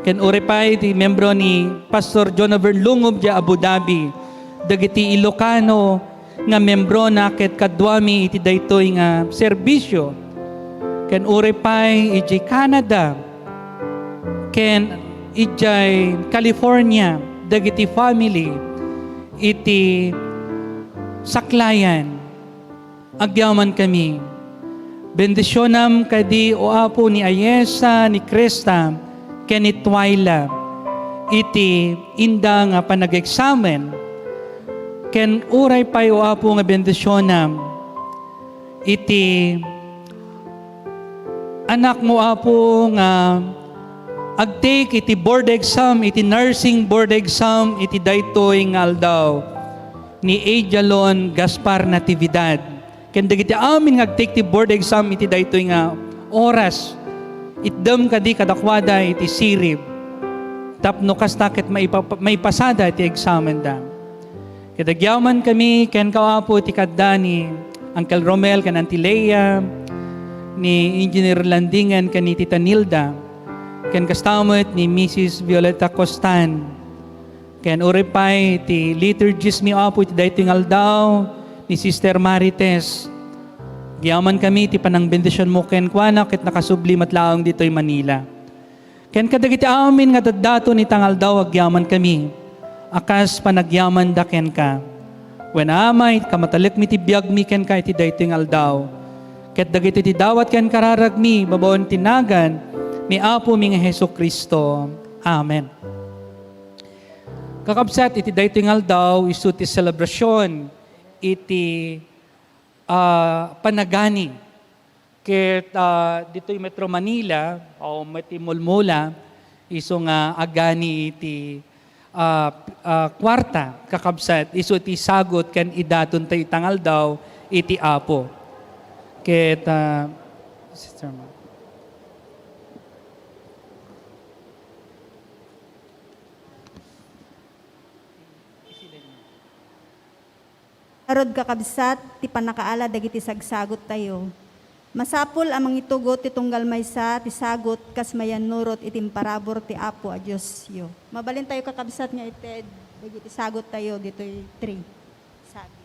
ken uray pay ti membro ni Pastor John Overn Lungub idiay Abu Dhabi, dagiti Ilocano nga membrona ket kaduami iti daytoy nga serbisio, ken uray pay idiay Canada ken idiay California, dagiti family iti Saklayan. Agyamankami. Bendisionam kadi, O Apo, ni Ayesa, ni Krista, ken ni Twyla iti inda nga panag-examen. Ken uray pay, O Apo, nga bendisionam iti anakmo, Apo, nga ag-take iti board exam, iti nursing board exam, iti daytoy nga aldaw ni Ajalon Gaspar Natividad, ken dagiti amin nga ag-take ti board exam iti daytoy nga oras. Itdem kadi kadakuada iti sirib tapno kasta ket maipa-, maipasada iti examenda. Ket agyamankami kenka, Apo, iti kaadda ni Uncle Romel ken Auntie Lea, ni Engineer Landingan ken ni Tita Nilda, ken kasta met ni Missus Violeta Costan. Ken uray pay ti liturgist mi, Apo, iti daytoy nga aldaw, ni Sister Marites. Agyamankami ti panangbendisionmo kenkuana ket nakasubli met laeng ditoy Manila. Ken kadagiti amin nga daddaton ita nga aldaw, agyamankami a kas panagyamanda kenka. Wen, Ama, ikamatellekmi ti biagmi kenka iti daytoy nga aldaw. Ket dagitoy ti dawat ken kararagmi babaen ti nagan ni Apomi nga Jesu-Cristo. Amen. Kakabsat, iti daytoy nga aldaw, isu ti selebrasion iti, ah, panagani. Ket, ah, ditoy Metro Manila, o met ti mulmula, isu nga agani iti, ah, ah, kuarta, kakabsat, isu ti sagut ken idaton tayo ita nga aldaw iti Apo. Ket, ah, Sister Ma. Ngarud, kakabsat, ti pannakaala dagiti sagsaguttayo. Masapul a mangitugot ti tunggal maysa ti sagut kas mayannurot iti imparabur ti Apo a Diosyo. Mabalintayo, kakabsat, nga ited dagiti saguttayo ditoy three. Sabi.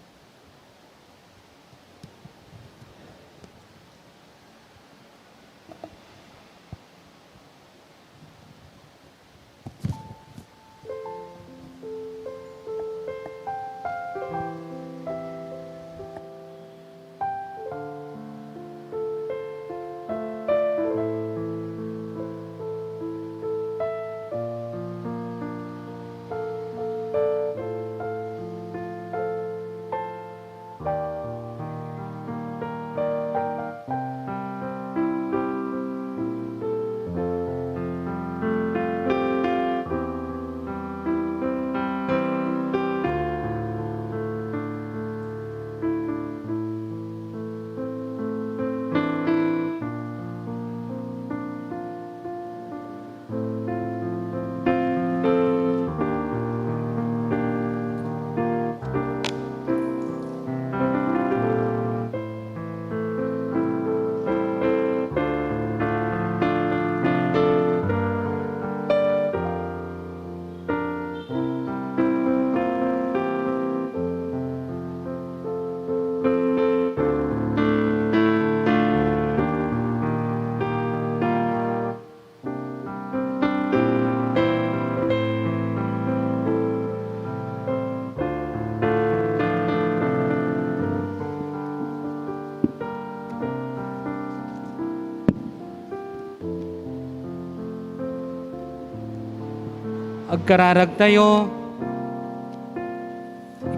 Agkararagtayo.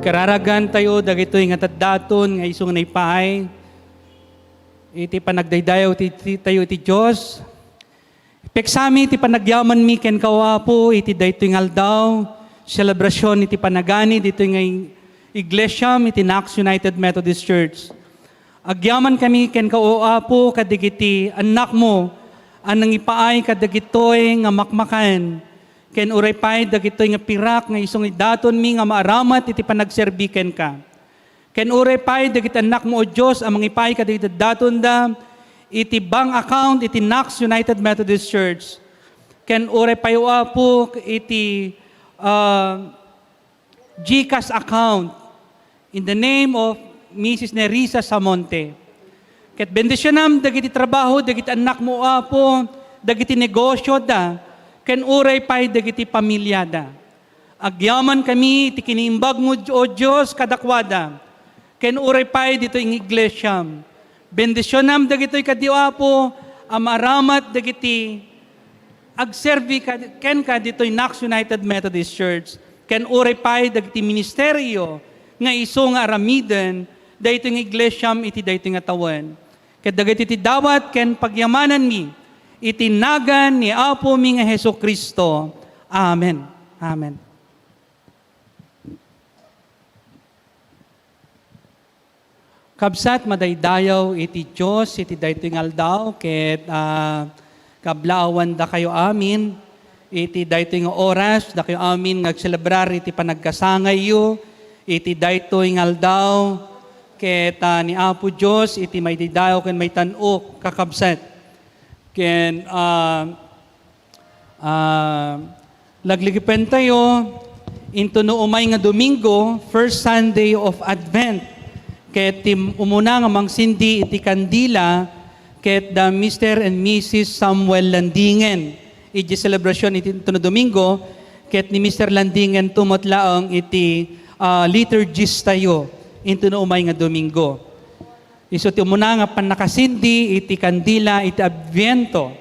Ikararagantayo dagitoy nga taddaton nga isu nga naipaay iti panagdaydayaw ti, ti, tayo iti Dios. Ipeksami ti panagyamanmi kenka, O Apo, iti daytoy nga aldaw, selebrasion iti panagani ditoy nga ig-, iglesiam iti Knox United Methodist Church. Agyamankami kenka, O Apo, kadagiti annakmo a nangipaay kadagitoy nga makmakan, ken uray pay dagitoy nga pirak nga isu nga idatonmi nga maaramat iti panagserbi kenka. Ken uray pay dagiti annakmo, O Dios, a mangipaay kadagiti datonda iti bank account iti Knox United Methodist Church. Ken uray pay, O Apo, iti, ah, GCash account in the name of Missus Nerissa Samonte. Ket bendisionam dagiti trabaho, dagiti annakmo, O Apo, dagiti negosioda, ken uray pay dagiti pamiliada. Agyamankami iti kiniimbagmo, O Dios, kadakuada, ken uray pay ditoy nga iglesiam. Bendisionam dagitoy kadi, O Apo, a maaramat dagiti agserbi kad-, kenka ditoy Knox United Methodist Church, ken uray pay dagiti ministerio nga isu nga aramiden daytoy nga iglesiam iti daytoy nga tawen. Ket dagiti ti dawat ken pagyamananmi iti nagan ni Apomi nga Jesu-Cristo. Amen. Amen. Kabsat, madaydayaw iti Dios iti daytoy nga aldaw, ket, ah, kablaawandakayo amin iti daytoy nga oras, dakayo amin nga agselebrar iti panagkasangayyo iti daytoy nga aldaw, ket, ah, ni Apo Dios iti maidaydayaw ken maitan-ok, kakabsat. Ken, ah, ah, lagligipentayo into no umay nga Domingo, first Sunday of Advent. Ket ti umuna nga mangsindi iti kandila, ket da Mister and Missus Samuel Landingen. Iti celebration iti into no Domingo, ket ni Mister Landingen to met laeng iti, ah, liturgist tayo into no umay nga Domingo. Isu ti umuna nga pannakasindi iti kandila iti Adviento.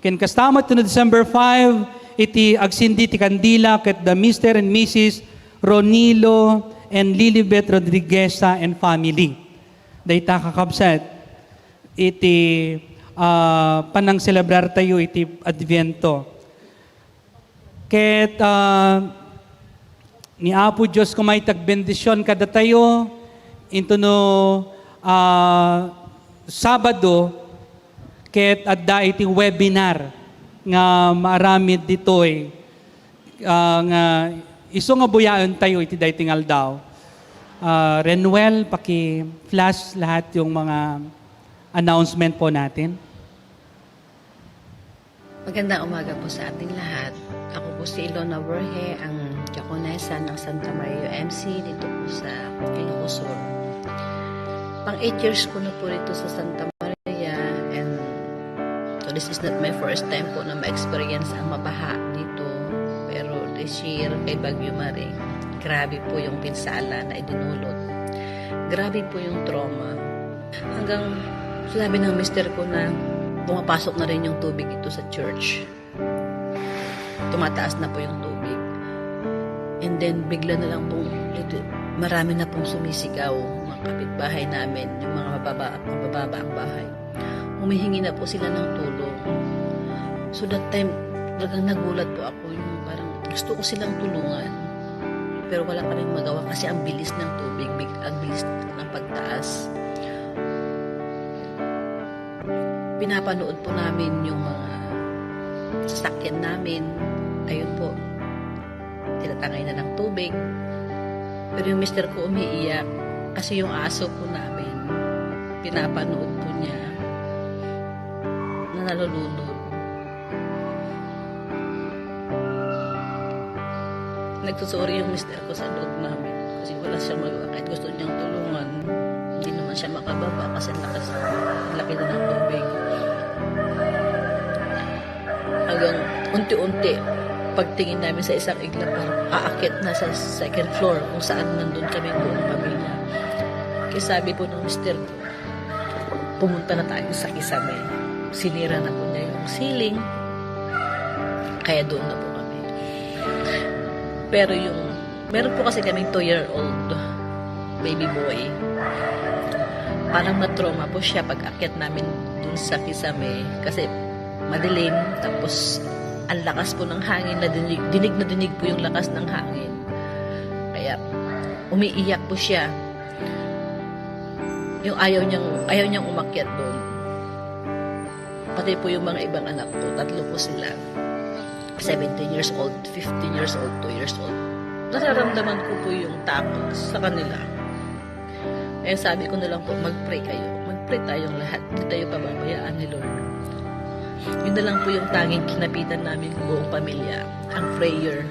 Ken kasta met no December five, iti agsindi ti kandila ket da Mister and Missus Ronilo and Lilibet Rodrigueza and family. Dayta, kakabsat, iti, ah, panangselebrar tayo iti Adviento. Ket, ah, ni Apo Dios koma iti agbendision kadatayo into no, ah, Sabado, ket adda iti webinar nga maaramid ditoy, ah, nga isu nga buyaentayo iti daytoy nga aldaw. Ah, Renwel, paki-flash lahat yung mga announcement po natin. Magandang umaga po sa ating lahat. Ako po si Ilona Borge, ang diakonesa ng Santa Maria U M C dito po sa Ilocos Sur. Pang eight years ko na po dito sa Santa Maria, and so this is not my first time po na ma-experience ang mabaha dito. Pero this year, kay Bagyo Maring, grabe po yung pinsala na idinulot. Grabe po yung trauma. Hanggang sinabi ng mister ko na pumapasok na rin yung tubig dito sa church. Tumataas na po yung tubig. And then, bigla na lang pong, ito, marami na pong sumisigaw, mga kapitbahay namin, yung mga mababa, mabababa ang bahay. Humihingi na po sila ng tulong. So that time, talagang nagulat po ako, yung parang gusto ko silang tulungan. Pero wala kaming magawa kasi ang bilis ng tubig, big-, ang bilis ng pagtaas. Pinapanood po namin yung mga sasakyan namin. Ayun po, tinatangay na ng tubig. Pero yung mister ko umiiyak kasi yung aso po namin, pinapanood po niya na nalulunod. Nagsusuri yung mister ko sa loob namin kasi wala siyang magawa. Kahit gusto niyang tulungan, hindi naman siya makababa kasi ang laki, ang laki na ng tubig. Hanggang unti-unti, pagtingin namin sa isang igla, parang aakyat na sa second floor kung saan nandun kami buong pamilya. Kaya sabi po ng mister ko, pumunta na tayo sa kisame. Sinira na po niya yung ceiling. Kaya doon na po kami. Pero yung, meron po kasi kaming two-year-old baby boy. Parang na-trauma po siya pag akyat namin dun sa kisame kasi madilim, tapos ang lakas po ng hangin, na dinig, dinig na dinig po yung lakas ng hangin. Kaya umiiyak po siya. Yung ayaw niyang, ayaw niyang umakyat doon. Pati po yung mga ibang anak ko, tatlo po sila. Seventeen years old, fifteen years old, two years old. Nararamdaman ko po yung takot sa kanila. Kaya sabi ko na lang po, "Mag-pray kayo. Mag-pray tayong lahat. Hindi tayo pababayaan ni Lord." Yun na lang po yung tanging kinapitan namin buong pamilya, ang prayer.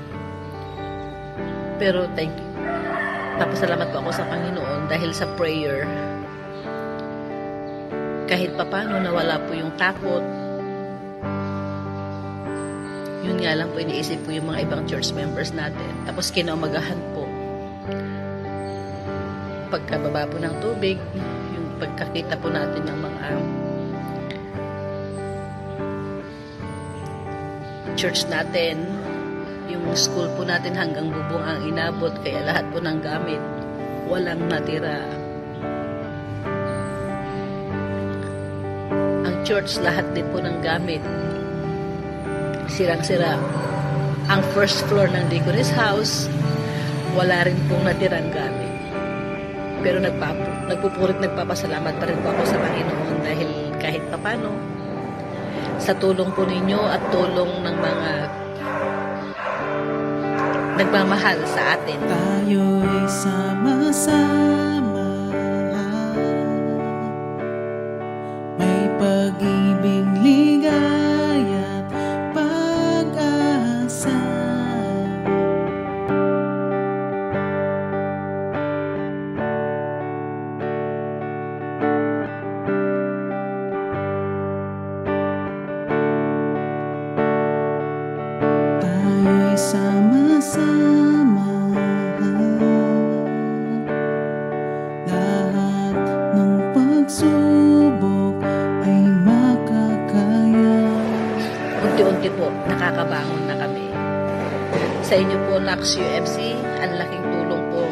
Pero thank you. Napasalamat po ako sa Panginoon dahil sa prayer, kahit papano nawala po yung takot. Yun nga lang po, iniisip po yung mga ibang church members natin. Tapos kinaumagahan po, pagkababa po ng tubig, yung pagkakita po natin ng mga church natin, yung school po natin hanggang bubong ang inabot, kaya lahat po ng gamit, walang natira. Ang church, lahat din po ng gamit, sirang-sira. Ang first floor ng Deaconess House, wala rin pong natirang gamit. Pero nagpapu-, nagpupurit, nagpapasalamat pa rin po ako sa Panginoon dahil kahit papano, sa tulong po ninyo at tulong ng mga nagmamahal sa atin. Tayo'y sama-sama. May pag-ibig, ligaya't pag-asa. Tayo'y sama-sama. Lahat ng pagsubok ay makakaya. Unti-unti po, nakakabangon na kami. Sa inyo po, Nax U M C, ang laking tulong po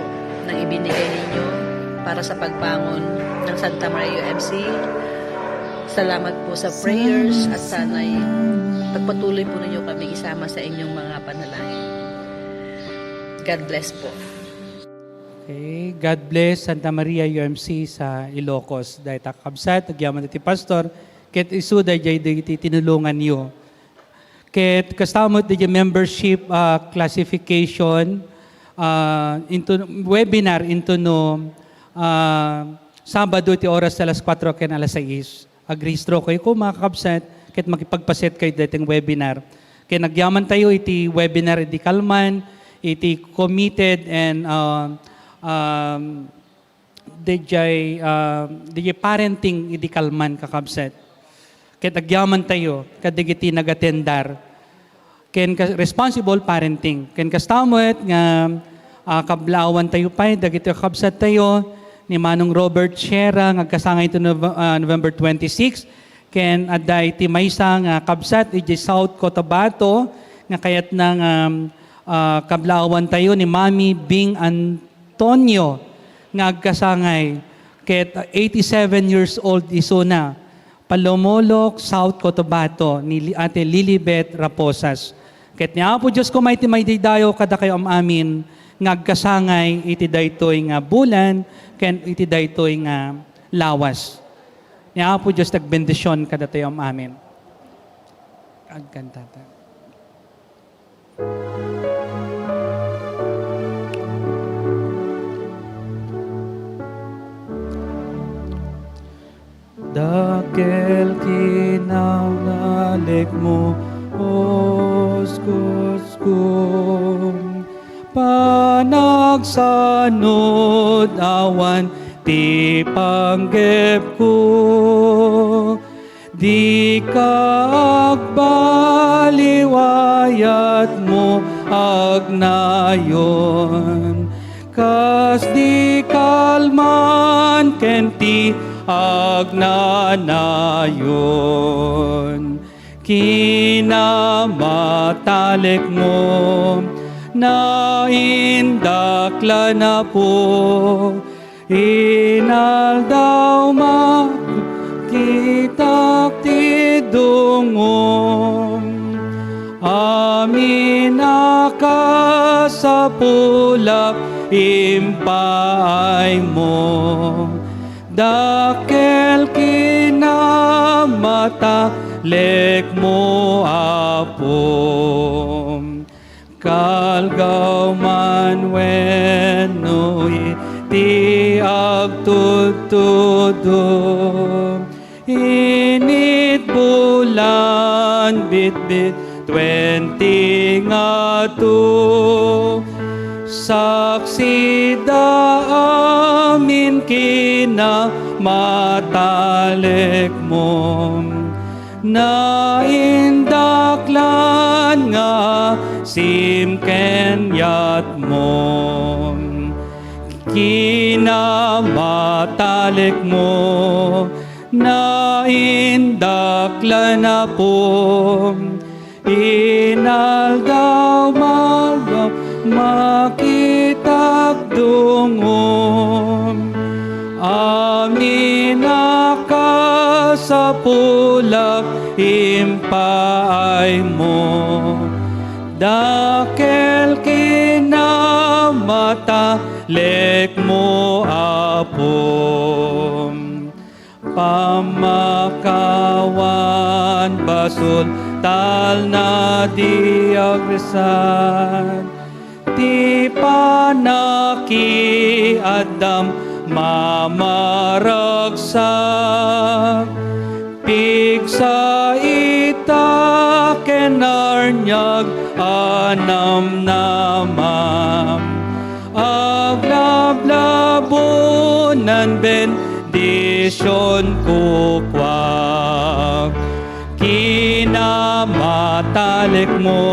ng ibinigay ninyo para sa pagbangon ng Santa Maria U M C. Salamat po sa prayers at sana'y pagpatuloy po ninyo kami isama sa inyong mga panalangin. God bless po. Okay, God bless Santa Maria U M C sa Ilocos. Dayta, kakabsat, agyaman iti pastor, ket isu daydiay dagiti tinulonganyo. Ket kasta met, daydiay membership, ah, classification, ah, into webinar into no, ah, Sabado iti oras alas kuatro ken alas sais. Agrehistro kayo koma, kakabsat, ket makipagpaset kayo daytoy webinar. Ket agyaman tayo iti webinar idi kalman, iti committed and, ah, um, daydiay, ah, daydiay parenting idi kalman, kakabsat. Ket agyaman tayo kadagiti nagatendar ken ka-, responsible parenting. Ken kasta met nga, ah, kablaawan tayo pay dagiti kakabsat tayo ni Manong Robert Sierra nga agkasangay iti Nov-, ah, November twenty-six, ken adda iti maysa nga kabsat idiay South Cotabato nga kayatna nga, ah, kablaawan tayo ni Mami Bing Antonio nga agkasangay ket eighty-seven years old isuna. Palomolok, South Cotabato, ni Li-, Ate Lilibet Raposas. Ket ni Apo Dios koma iti maidaydayaw kadakayo am-amin nga agkasangay iti daytoy nga bulan ken iti daytoy nga lawas. Ni Apo Dios ti agbendision kadatayo am-amin. Agkantata. Dakkel kinaunalikmo, uskuskom, panagsanud awan ti panggepko. Dika agbaliw, ayatmo agnayon, kas di kalman ken ti agnanayon. Kinamatalekmo, Naindak la, Apo, inaldaw, makitak ti dungom. Amin a kasapulak impaaymo, dakkel kinamatalekmo, Apo. Kalgaw man wenno iti agtudtudo, init bulan bitbit twenty nga tu, saksida amin kinamatalekmo. Naindaklan nga asim ken yatmo, kinamatalekmo, naindaklan, Apo, inaldaw, maldaw, makitak dungom. Amin a kasapulak impaaymo, dakkel kinamatalekmo, Apo. Pammakawan, basol, talna, di agrisan, ti panakiaddam mamaragsak, pigsa ita ken arniag a namnama, aglablabonan bendision kukuak. Kinamatalekmo,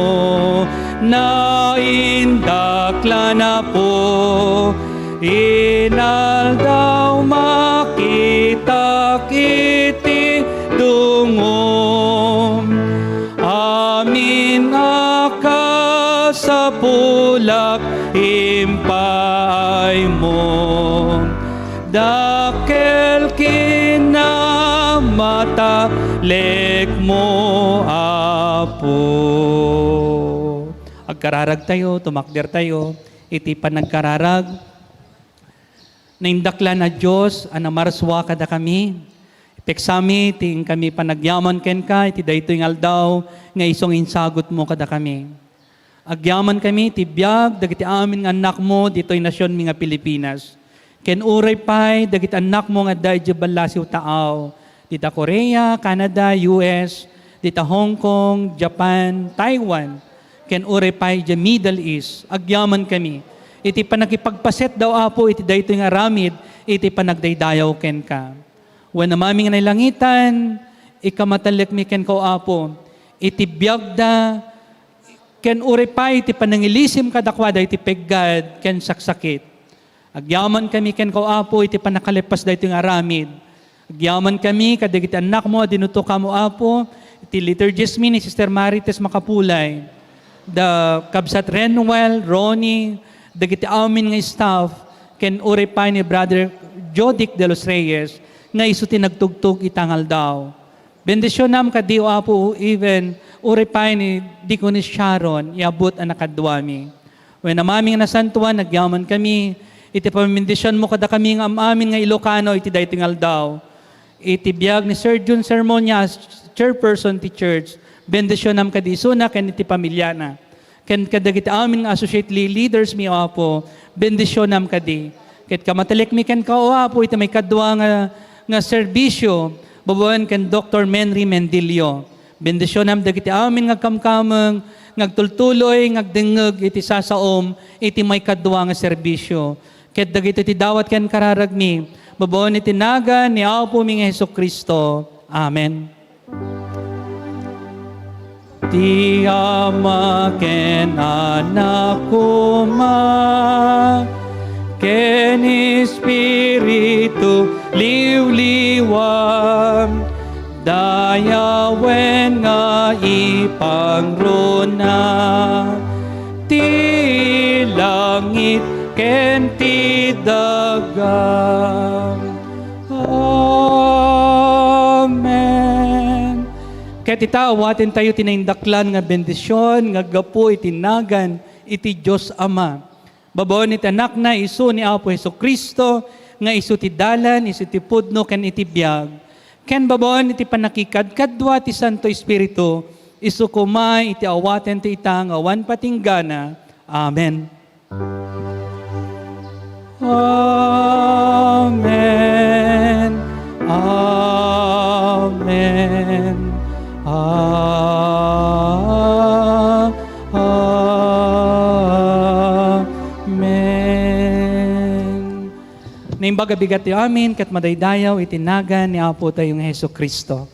naindaklan, Apo, inaldaw, makitak iti dungom. Amin a kasapulak impaaymo, dakkel kinamatalekmo, Apo. Agkararagtayo, tumakdertayo iti panagkararag. Naindaklan a Dios a namarsua kadakami, ipeksami ti inkami panagyaman kenka iti daytoy nga aldaw nga isu nga insagutmo kadakami. Agyamankami ti biag dagiti amin nga annakmo ditoy nasionmi nga Pilipinas, ken uray pay dagiti annakmo nga adda idiay ballasiw taaw, dita Korea, Canada, U S, dita Hong Kong, Japan, Taiwan, ken uray pay idiay Middle East. Agyamankami iti pannakipagpaset daw, Apo, iti daytoy nga aramid iti panagdaydayaw kenka. Wen, Amami nga nailangitan, ikamatalekmi kenka, O Apo, iti biagda, ken uray pay iti panangilisim kadakuada iti peggad ken saksakit. Agyamankami kenka, O Apo, iti pannakalepas daytoy nga aramid. Agyamankami kadagiti annakmo a dinutokam, O Apo, iti liturgistmi ni Sister Marites Makapulay, da Kabsat Renwell, Ronnie, dagiti amin nga staff, ken uray pay ni Brother Jodic de los Reyes, nga isu ti nagtugtog ita nga aldaw. Bendisionam kadi, O Apo, even uray pay ni Deaconess Sharon, iabut a nakaduami. Wen, Amami nga nasantuan, agyamankami iti pammendisionmo kadakami nga am-amin nga Ilocano iti daytoy nga aldaw. Iti biag ni Sir Jun Sermonia as chairperson ti church, bendisionam kadi isuna ken iti pamiliana. Ken kadagiti amin nga associate le-, leaders mi, O Apo, bendisionam kadi. Ket kamatalekmi kenka, O Apo, iti maikadua nga, nga serbisio, babaen ken Doktor Menry Mendilio. Bendisionam dagiti amin nga agkamkameng, nga agtultuloy, nga agdengngeg iti sasaom iti maikadua nga serbisio. Ket dagitoy ti dawat ken kararagmi, babaen iti nagan ni Apomi nga Jesu-Cristo. Amen. Ti Ama ken Anak koma, ken Espiritu Liwliwa, dayawen nga ipangruna ti langit ken ti daga. Amen. Ket ita, awaten tayo ti naindaklan nga bendision nga aggapu iti nagan iti Dios Ama. Babaen iti Anakna, isu ni Apo Jesu-Cristo, nga isu ti dalan, isu ti pudno, ken iti biag. Ken babaen iti pannakikadkadua ti Santo Espiritu, isu koma iti awaten ti ita nga awan patinggana. Amen. Amen. Amen. A-, Amen. Naimbag a bigat ti amin ket madaydayaw iti nagan ni Apo tayo nga Jesu-Cristo.